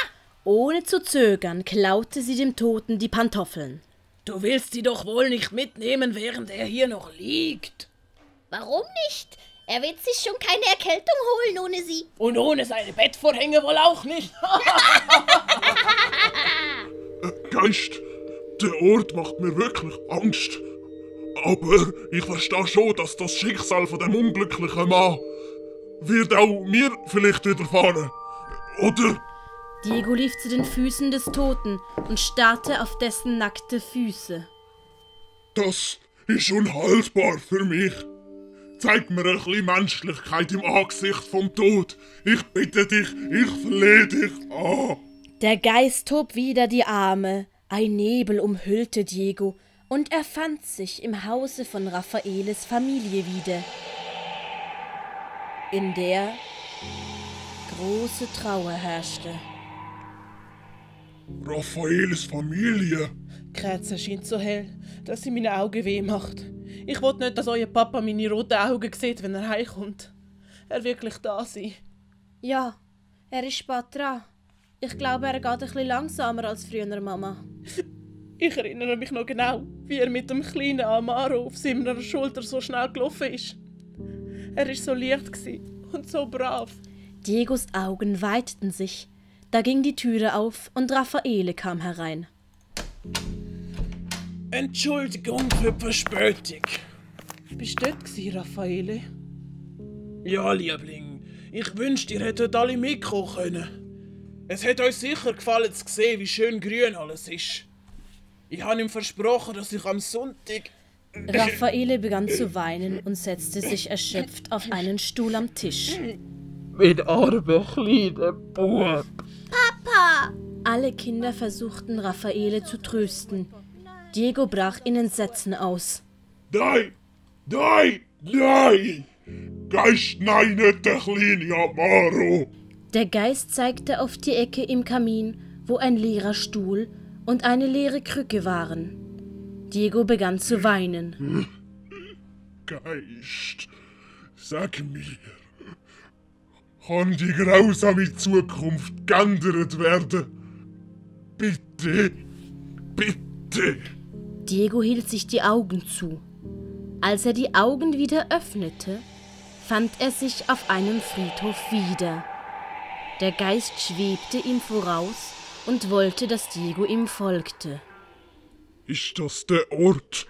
Ohne zu zögern klaute sie dem Toten die Pantoffeln. Du willst sie doch wohl nicht mitnehmen, während er hier noch liegt. Warum nicht? Er wird sich schon keine Erkältung holen ohne sie. Und ohne seine Bettvorhänge wohl auch nicht. Geist, der Ort macht mir wirklich Angst. Aber ich verstehe schon, dass das Schicksal von dem unglücklichen Mann wird auch mir vielleicht widerfahren. Oder? Diego lief zu den Füßen des Toten und starrte auf dessen nackte Füße. Das ist unhaltbar für mich. Zeig mir ein bisschen Menschlichkeit im Angesicht vom Tod. Ich bitte dich, ich flehe dich an. Der Geist hob wieder die Arme, ein Nebel umhüllte Diego und er fand sich im Hause von Raffaeles Familie wieder, in der große Trauer herrschte. Raffaeles Familie? Die Kerze scheint so hell, dass sie meine Augen weh macht. Ich will nicht, dass euer Papa meine roten Augen sieht, wenn er heimkommt. Er wirklich da sein. Ja, er ist spät dran. Ich glaube, er geht ein bisschen langsamer als früher, Mama. Ich erinnere mich noch genau, wie er mit dem kleinen Amaro auf seiner Schulter so schnell gelaufen ist. Er war so leicht und so brav. Diegos Augen weiteten sich. Da ging die Türe auf und Raffaele kam herein. Entschuldigung für die Verspätung. Bist du dort gewesen, Raffaele? Ja, Liebling, ich wünschte, ihr hättet alle mitkommen können. Es hat euch sicher gefallen zu sehen, wie schön grün alles ist. Ich habe ihm versprochen, dass ich am Sonntag... Raffaele begann zu weinen und setzte sich erschöpft auf einen Stuhl am Tisch. Mein armer kleiner Bub. Papa! Alle Kinder versuchten Raffaele zu trösten. Diego brach in Entsetzen aus. Nein! Nein! Nein! Geist, nein, nicht der kleine Amaro! Der Geist zeigte auf die Ecke im Kamin, wo ein leerer Stuhl und eine leere Krücke waren. Diego begann zu weinen. Geist, sag mir, kann die grausame Zukunft geändert werden? Bitte, bitte! Diego hielt sich die Augen zu. Als er die Augen wieder öffnete, fand er sich auf einem Friedhof wieder. Der Geist schwebte ihm voraus und wollte, dass Diego ihm folgte. Ist das der Ort,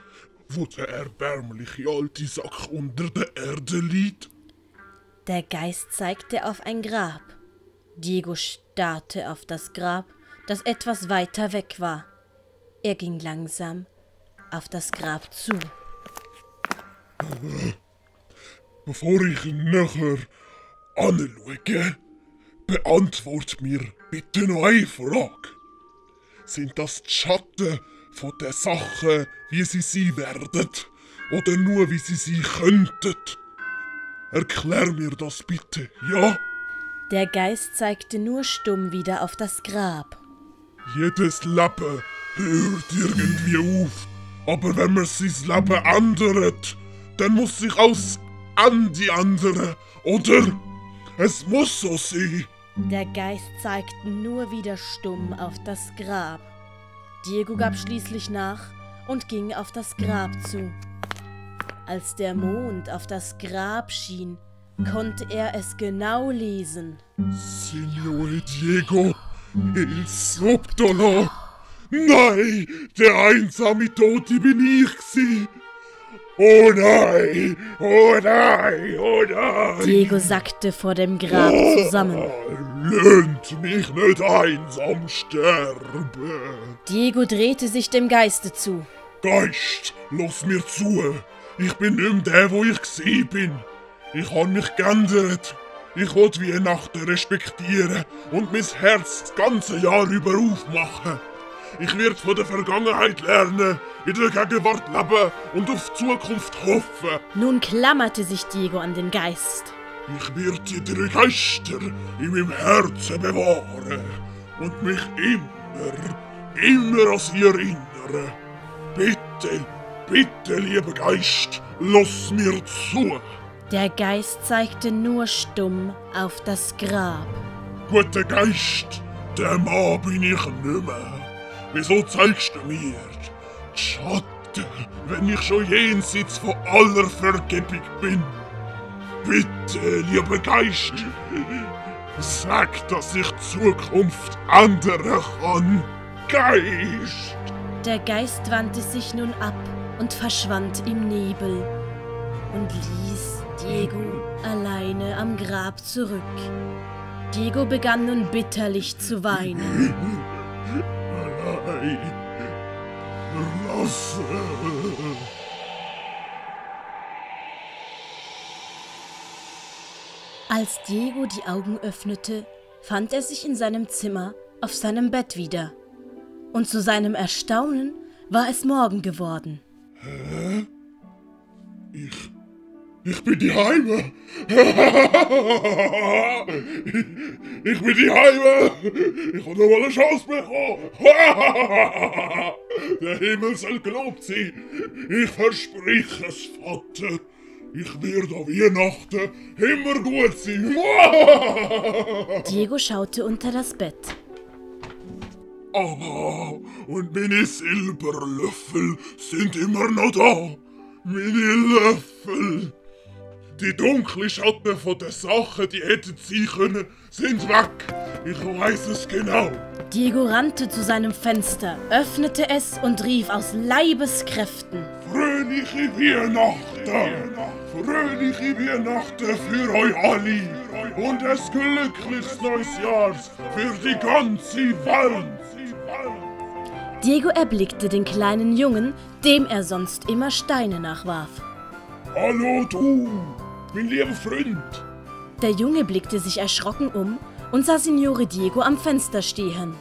wo der erbärmliche alte Sack unter der Erde liegt? Der Geist zeigte auf ein Grab. Diego starrte auf das Grab, das etwas weiter weg war. Er ging langsam auf das Grab zu. Bevor ich nachher anschaue, beantwort mir bitte noch eine Frage. Sind das die Schatten von den Sachen, wie sie sein werden, oder nur wie sie sein könnten? Erklär mir das bitte, ja? Der Geist zeigte nur stumm wieder auf das Grab. Jedes Leben hört irgendwie auf. Aber wenn man sein Leben ändert, dann muss sich aus Ende ändern, oder? Es muss so sein. Der Geist zeigte nur wieder stumm auf das Grab. Diego gab schließlich nach und ging auf das Grab zu. Als der Mond auf das Grab schien, konnte er es genau lesen. Signore Diego, il subdolo. Nein, der einsame Tote bin ich gsi. Oh nein, oh nein, oh nein. Diego sackte vor dem Grab zusammen. Löhnt mich nicht einsam sterben. Diego drehte sich dem Geiste zu. Geist, lass mir zu. Ich bin nicht mehr der, wo ich gsi bin. Ich habe mich geändert. Ich will Weihnachten respektieren und mein Herz das ganze Jahr über aufmachen. Ich werde von der Vergangenheit lernen, in der Gegenwart leben und auf die Zukunft hoffen. Nun klammerte sich Diego an den Geist. Ich werde die 3 Geister in meinem Herzen bewahren und mich immer an sie erinnern. Bitte, bitte, lieber Geist, lass mir zu. Der Geist zeigte nur stumm auf das Grab. Guter Geist, der Mann bin ich nicht mehr. Wieso zeigst du mir die Schatten, wenn ich schon jenseits von aller Vergebung bin? Bitte, lieber Geist, sag, dass ich die Zukunft ändern kann. Geist! Der Geist wandte sich nun ab und verschwand im Nebel und ließ Diego alleine am Grab zurück. Diego begann nun bitterlich zu weinen. Nein, lass. Als Diego die Augen öffnete, fand er sich in seinem Zimmer auf seinem Bett wieder. Und zu seinem Erstaunen war es Morgen geworden. Hä? Ich bin die Heime. Ich bin die Heime. Ich habe nochmal eine Chance bekommen. Der Himmel soll gelobt sein. Ich verspreche es, Vater. Ich werde an Weihnachten immer gut sein. Diego schaute unter das Bett. Ah, und meine Silberlöffel sind immer noch da. Meine Löffel. Die dunklen Schatten von den Sachen, die hätten sein können, sind weg. Ich weiß es genau. Diego rannte zu seinem Fenster, öffnete es und rief aus Leibeskräften: Fröhliche Weihnachten! Fröhliche Weihnachten für euch alle! Und ein glückliches neues Jahr für die ganze Welt! Diego erblickte den kleinen Jungen, dem er sonst immer Steine nachwarf. Hallo du, mein lieber Freund! Der Junge blickte sich erschrocken um und sah Signore Diego am Fenster stehen.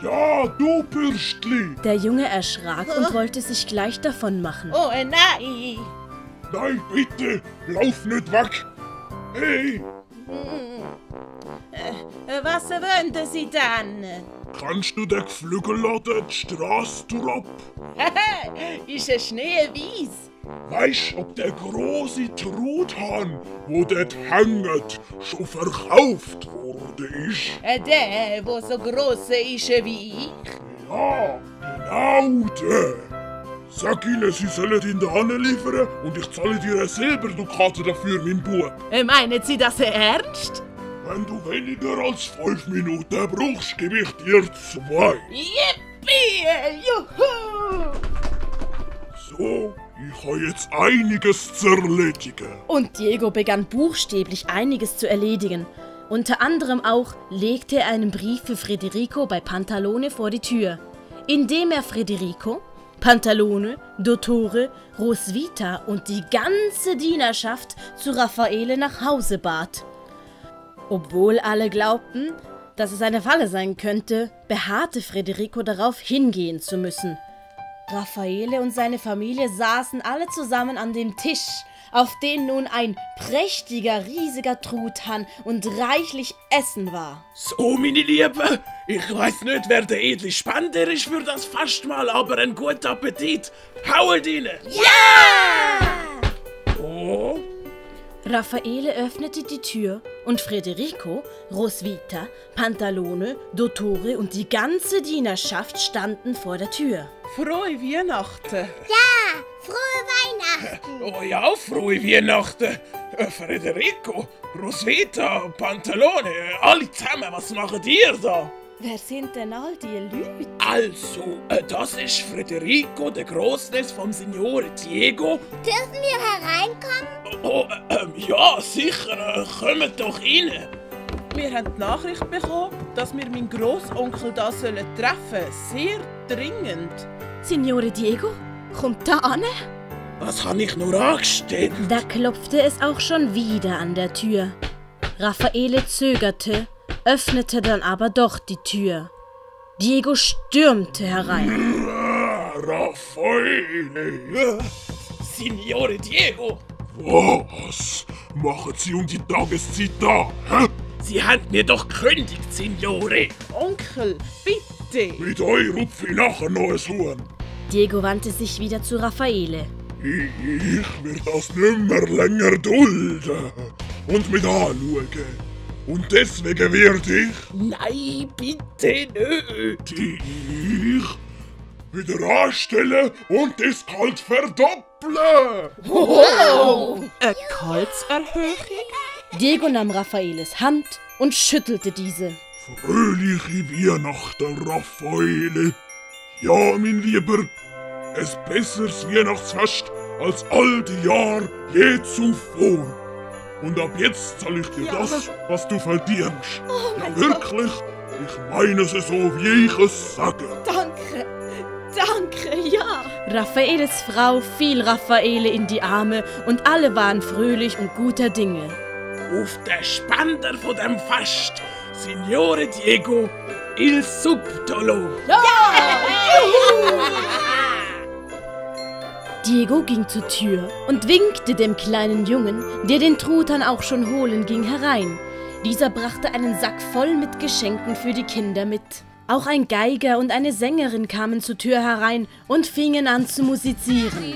Ja, du Bürstli! Der Junge erschrak und wollte sich gleich davon machen. Oh nein! Nein, bitte, lauf nicht weg! Hey, Was wollen Sie dann? kannst du den Geflügelladen die Strasse durchab? Ist es schneeweiß? Weisst, ob der grosse Truthahn, wo dort hängt, schon verkauft worden ist? Der, der so gross ist wie ich? Ja, genau der. Sag ihnen, sie sollen ihn da liefern und ich zahle dir eine Silberdukate dafür, mein Bub. Meinen Sie das ernst? Wenn du weniger als 5 Minuten brauchst, gebe ich dir 2. Yippie! Juhu! So, ich habe jetzt einiges zu erledigen. Und Diego begann buchstäblich einiges zu erledigen. Unter anderem auch legte er einen Brief für Federico bei Pantalone vor die Tür, indem er Federico, Pantalone, Dottore, Roswitha und die ganze Dienerschaft zu Raffaele nach Hause bat. Obwohl alle glaubten, dass es eine Falle sein könnte, beharrte Federico darauf, hingehen zu müssen. Raffaele und seine Familie saßen alle zusammen an dem Tisch, auf denen nun ein prächtiger, riesiger Truthahn und reichlich Essen war. So, meine Lieben, ich weiss nicht, wer der edle Spender ist für das Festmahl, aber einen guten Appetit. Haut rein! Oh. Raffaele öffnete die Tür und Federico, Roswitha, Pantalone, Dottore und die ganze Dienerschaft standen vor der Tür. Frohe Weihnachten! Ja, frohe Weihnachten. Oh ja, frohe Weihnachten! Federico, Roswitha, Pantalone, alle zusammen, was macht ihr da? Wer sind denn all die Leute? Also, das ist Federico, der Grossness vom Signore Diego. Dürfen wir hereinkommen? Oh, ja, sicher, kommt doch rein. Wir haben die Nachricht bekommen, dass wir meinen Grossonkel da treffen sollen. Sehr dringend. Signore Diego, kommt da an? Was habe ich nur angestellt? Da klopfte es auch schon wieder an der Tür. Raffaele zögerte, öffnete dann aber doch die Tür. Diego stürmte herein. Raffaele! Signore Diego, Was machen Sie um die Tageszeit da? Hä? Sie haben mir doch gekündigt, Signore. Onkel, bitte! Mit euch rupfe ich nachher noch ein Huhn. Diego wandte sich wieder zu Raffaele. Ich will das nimmer länger dulden und mit anschauen. Und deswegen werde ich Nein, bitte nicht. dich wieder anstellen und das Gehalt verdoppeln. Eine Gehaltserhöhung? Diego nahm Raffaeles Hand und schüttelte diese. Fröhliche Weihnachten, Raffaele. Ja, mein Lieber, ein besseres Weihnachtsfest als all die Jahre je zuvor. Und ab jetzt zahle ich dir das, was du verdienst. Ja, wirklich, ich meine es so, wie ich es sage. Danke, ja. Raffaeles Frau fiel Raffaele in die Arme und alle waren fröhlich und guter Dinge. Auf den Spender von dem Fest, Signore Diego, il Subtolo. Diego ging zur Tür und winkte dem kleinen Jungen, der den Truthahn auch schon holen ging, herein. Dieser brachte einen Sack voll mit Geschenken für die Kinder mit. Auch ein Geiger und eine Sängerin kamen zur Tür herein und fingen an zu musizieren.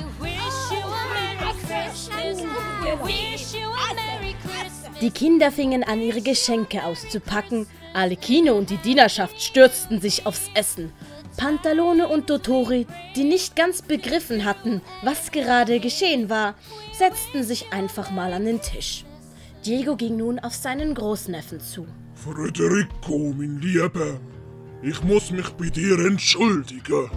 Die Kinder fingen an, ihre Geschenke auszupacken. Alle Kino und die Dienerschaft stürzten sich aufs Essen. Pantalone und Dottore, die nicht ganz begriffen hatten, was gerade geschehen war, setzten sich einfach mal an den Tisch. Diego ging nun auf seinen Großneffen zu. Federico, mein Lieber, ich muss mich bei dir entschuldigen.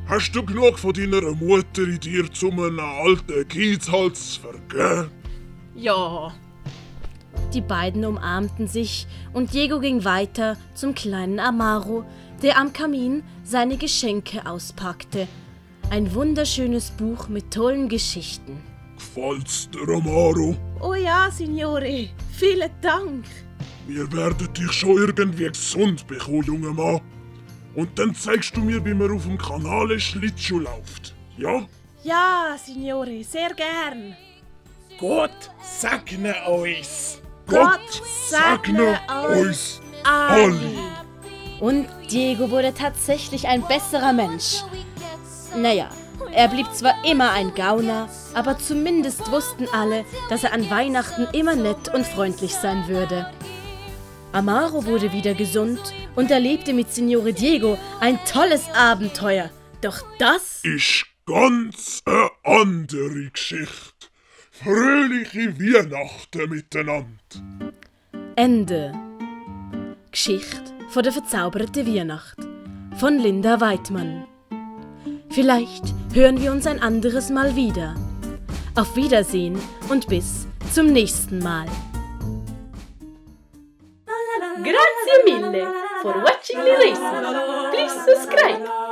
Hast du genug von deiner Mutter in dir zum einen alten Geizhals vergeben? Ja. Die beiden umarmten sich und Diego ging weiter zum kleinen Amaro, der am Kamin seine Geschenke auspackte. Ein wunderschönes Buch mit tollen Geschichten. Gefällt's dir, Amaro? Oh ja, Signore. Vielen Dank. Wir werden dich schon irgendwie gesund bekommen, junger Mann. Und dann zeigst du mir, wie man auf dem Kanal Schlittschuh läuft. Ja? Ja, Signore, sehr gern. Gott segne uns. Gott segne uns alle. Und Diego wurde tatsächlich ein besserer Mensch. Naja, er blieb zwar immer ein Gauner, aber zumindest wussten alle, dass er an Weihnachten immer nett und freundlich sein würde. Amaro wurde wieder gesund und erlebte mit Signore Diego ein tolles Abenteuer. Doch das Ist ganz eine andere Geschichte. Fröhliche Weihnachten miteinander. Ende. Geschichte von der verzauberten Weihnacht von Linda Weidmann. Vielleicht hören wir uns ein anderes Mal wieder. Auf Wiedersehen und bis zum nächsten Mal. Grazie mille for watching the lesson. Please subscribe.